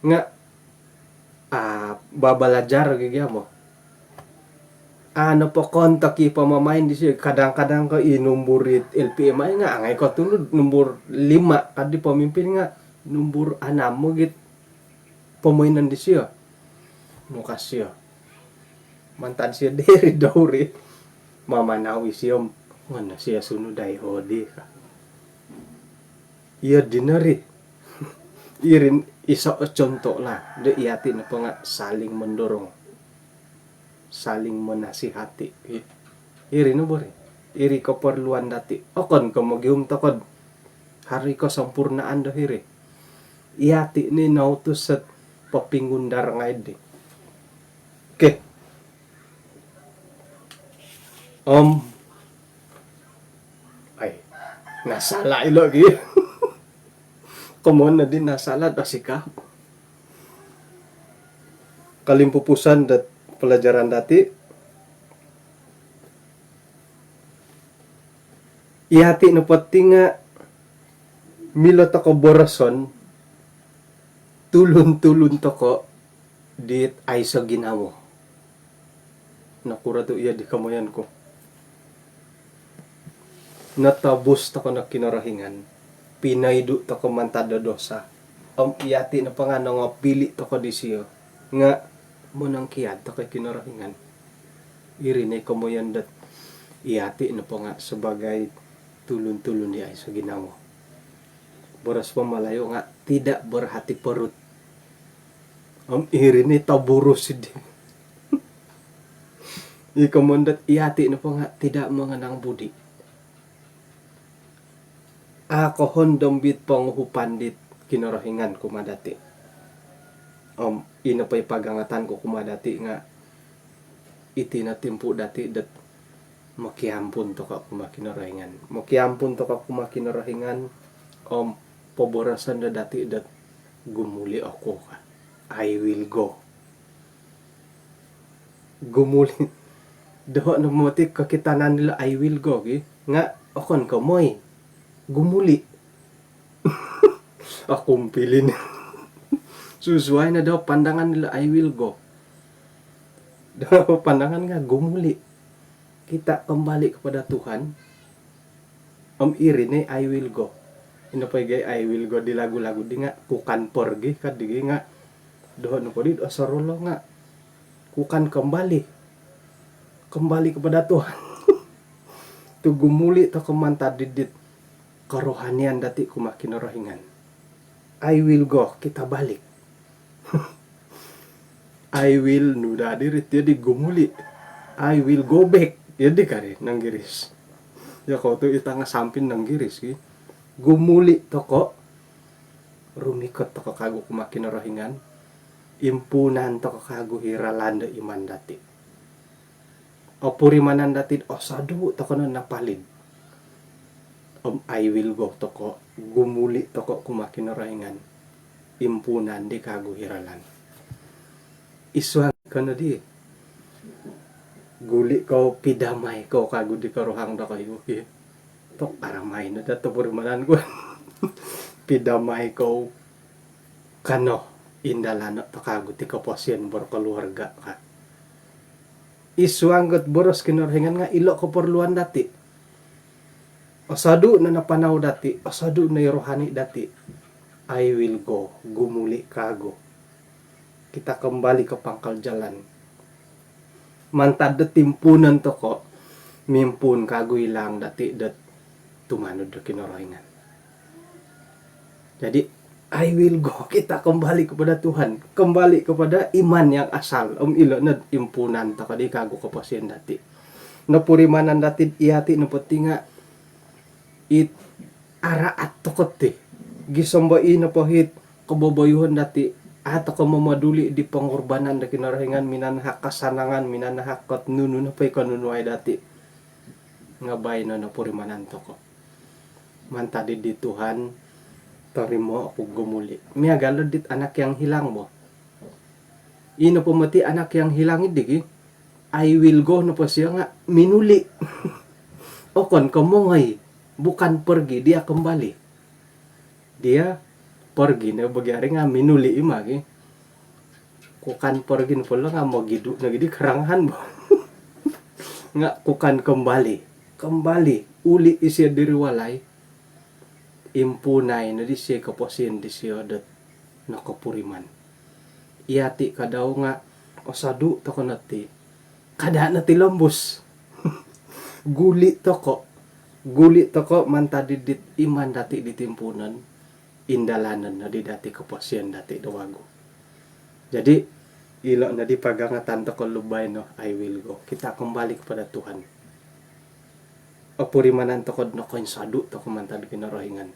Nga', a, babalajar gi gia mo. A, nopo kontok i pamamain disio, kadang-kadang ko i numbur it L P M ai nga' angai ko tunud numbur lima kaddi pemimpin nga' numbur anam mo git pamainan disio. Nuka sio. Mantad sio diri douri. Mamanau isio, ngono sio sunu dai hodi ka. Iyo dino ri. Irin iso contoh lah. Do iyati' nopo nga' saling mendorong. Saling menasihati. Iri no bo ri. Iri keperluan dati'. Okon ko' mogihum tokod. Hari kesempurnaan do hiri. Iyati' ni nautus set popingundar ngai' di. Okey. Om. Ai. Nasala' ilo' gi. Komon nodi nasala' do sikap. Kolimpupuson dot pelajaran dati'. Iyati' nopo ti nga' milo toko' boroson, tulun-tulun toko' dit aiso ginawo. Nokuro tu' iyo di komoyon ku. Notobus toko' no Kinorohingan. Pinoidu' toko' mantad do dosa. Om iyati' nopo nga' nongopili' toko' disio. Nga' monongkiad toko' i Kinorohingan. Iri no i komoyon dot iyati' nopo nga' sebagai tulun-tulun di aiso ginawo. Boros po Malayu nga' tidak berhati perut. Om iri ni toburus di. I komoyon dot iyati' nopo nga' tidak mengenang budi. A' kohondom dit ponguhupan dit Kinorohingan kumaa dati'. Om ino po i pagangatan ku kumaa dati' nga' iti no timpu' dati' dot mokiampun toko' kumaa Kinorohingan. Mokiampun toko' kumaa Kinorohingan om poboroson do dati' dot gumuli' oku ka. I will go. Gumuli'. Doho' no moti kokitanan dilo' I will go gi. Nga' okon ko' moi. Gumuli'. Aku mpilin. Susuai no do pandangan dilo' I will go. Do pandangan nga' gumuli'. Kita kembali kepada Tuhan. Om iri ni I will go. Ino po i gai I will go di lagu-lagu di nga' ku kan pergi ka di gi nga' Doho' nopo dit osorou nga' ku kan kembali, kembali kepada Tuhan. Tu gumuli' toko' mantad di dit kerohanian dati' kumaa Kinorohingan. I will go, kita balik. I will, nu daa diri ti di gumuli'. I will go back. Iyo di kari Nanggiris. Iyo kou tu i tanga sampin Nanggiris ki. Gumuli' toko', rumikot toko' kagu kumaa Kinorohingan. Impuunan toko' kagu i ralan do iman dati'. Opurimanan dati'd osodu' toko' no napalid. Om I will go toko', gumuli' toko' kumaa Kinorohingan. Impuunan di kagu i ralan. Isuang ko no di. Guli' kou, pidamai kou kagu di koruhang dokoyu ki. Tok aramai no daa topurimanan ku. Pidamai kou, kano indalano' toko' kagu ti koposion berkeluarga ka. Isuang got boros Kinorohingan nga' ilo' keperluan dati'. Osodu' no napanau dati', osodu' no i rohani dati'. I will go, gumuli' kagu. Kita kembali ke pangkal jalan. Mantad do timpuunon toko', mimpuun kagu i laang dati' dot tumanud do Kinorohingan. Jadi, I will go, kita kembali kepada Tuhan, kembali kepada iman yang asal. Om ilo' nod impuunan toko' di kagu koposion dati'. Nopurimanan dati'd iyati' nopo ti nga' it araat toko' ti. Gisom bo i nopo hit koboboyuhon dati', a' toko' momoduli' di pongorbanan do Kinorohingan, minanahak kasanangan, minanahak kot nunu nopo i konunuai dati'. Nga' baino nopurimanan toko'. Mantad di, di Tuhan, torimo' oku gumuli'. Miagal dit anak yang hilang bo. I nopo moti anak yang hilang iddi ki, I will go nopo sio nga' minuli'. Okon ko' mongoi, bukan pergi, dia kembali. Dia pergi no bagi ari nga' minuli' i ma ki. Ku kan pergi nopo lo nga' mogidu' nogi di karangahan bo. Nga' ku kan kembali, kembali, uli' isio diri walai. Impuunai no disio i koposion disio dot nokopuriman. Iyati' kadau nga' osodu' toko' no ti, kada' no ti lombus. Guli' toko', guli' toko' mantad di dit iman dati' di timpuunon, indalanon nodi dati' koposion dati' do wagu. Jadi, ilo' nodi pagangatan toko' lubai no, I will go. Kita kembali kepada Tuhan. Opurimanan toko'd nokoinsodu' toko' mantad Kinorohingan.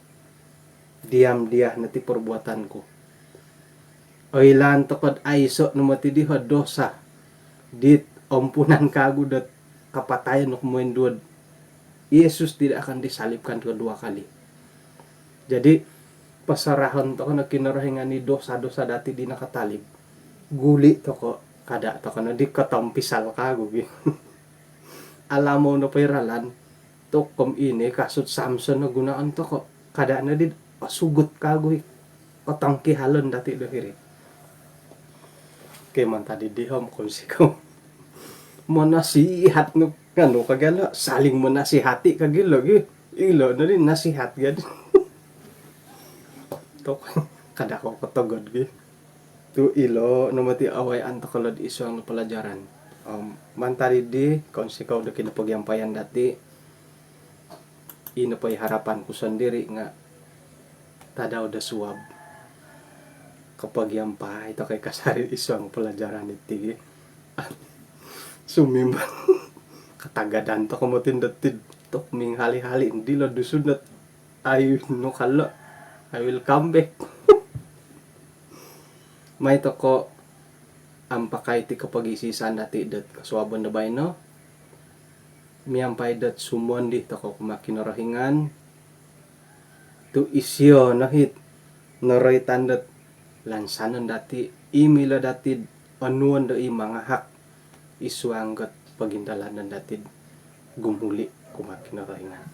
Diam dia no ti perbuatanku. Oilaan toko'd aiso' no moti diho' dosa dit ompunan kagu dot kapatayon nu kumoinduo'd Yesus tidak akan disalibkan kedua kali. Jadi, pasarahon toko' no Kinorohingan i dosa-dosa dati' di nakatalib. Guli' toko', kada' toko' no di kotompisal kagu gi. Alamou nopo i ralan, tokom ini kasut Samson no gunoon toko'. Kada' no di osugut kagu i kotongkihalon dati' do hiri. Okey, mantad di diho' om kounsikou. Monasihat nu, nganu ka gia lo, saling menasihati ka gia lo gi. Ilo' no di nasihat gia di. Tok, kada' kou kotogod gi. Tu' ilo' no moti awayaan toko' lo'd isuang pelajaran. Om mantad di, kounsikou do kinopogiampayan dati'. Ino po i harapan ku sondiri' nga' tadau do suab kopogiampai toko' i kasari isuang pelajaran iti gi. Sumimban. Katagadan toko' moti dot tid tok minghali-hali dilo' Dusun dot, I will, nu ka lo', I will come back. Mai toko' ampakai ti kopogisisan dati' dot kosuabon do baino. Miampai dot sumondi toko' kumaa Kinorohingan, tu' isio no hit noroitan dot lansanon dati', i milo dati'd onuon do i mangahak isuang got pogindalanon dati'd gumuli' kumaa Kinorohingan.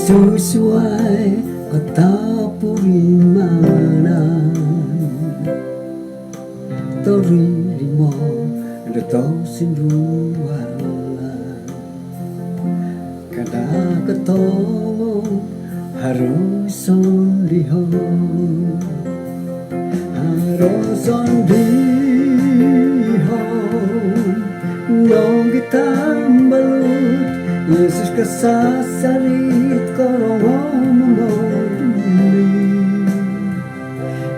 Susuai katapurimanan, torimo do tosindualan. Kada' kotongo haro sondihon, haro sondihon nogi tambalut. Yesus kasasarit korongou momoli.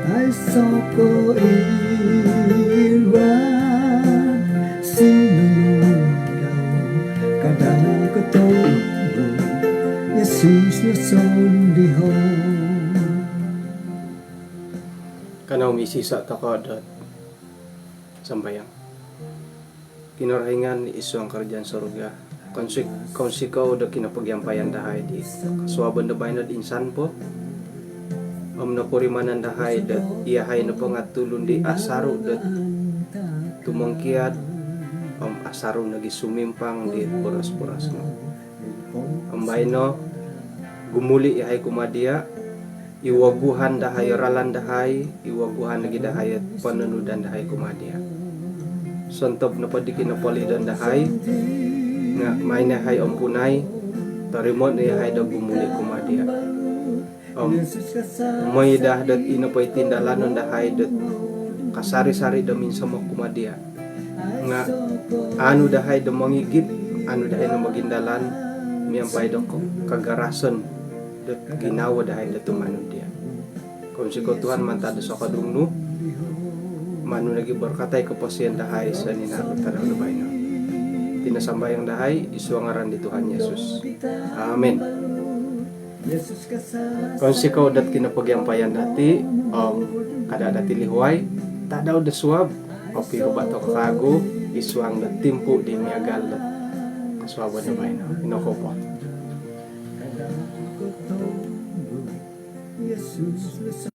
Aiso' ko iwat sinonondo, kada' kotongo Yesus no sondihon. Kanou misisa' toko' dot sambayang. Kinorohingan id suang karajaan surga, kounsik- kounsikou do kinopogiampayan dahai di kosuabon do baino' do insan po. Om nopurimanan dahai do iyahai nopo nga' tulun di asaru' do tumongkiad, om asaru' nogi sumimpang di boros-boros nu. Om baino' gumuli' iyahai kumaa diya', iwoguhan dahai o ralan dahai, iwoguhan nogi dahai o pononudan dahai kumaa diya'. Sontob nopo di kinopolidon dahai nga' main iyahai ompunai, torimo' no iyahai do gumuli' kumaa diya'. Om mooi daa dot ino po i tindalanon dahai dot kasari-sari do minsomok kumaa diya'. Nga' aanu dahai do mongigit, aanu dahai do mogindalan miampai do ko- kagarason dot ginawo dahai do tumanud diya'. Kounsikou Tuhan mantad do sokodung nu, manu nogi borkatai koposion dahai soninaru' tadau do baino'. Iti no sambayang dahai id suang ngaran di Tuhan Yesus. Amin. Kounsikou dot kinopogiampayan dati', om kada' dati' lihuai, tadau do suab, opiruba' toko' kagu id suang do timpu di miagal do kosuabon do baino'. Ino ko po.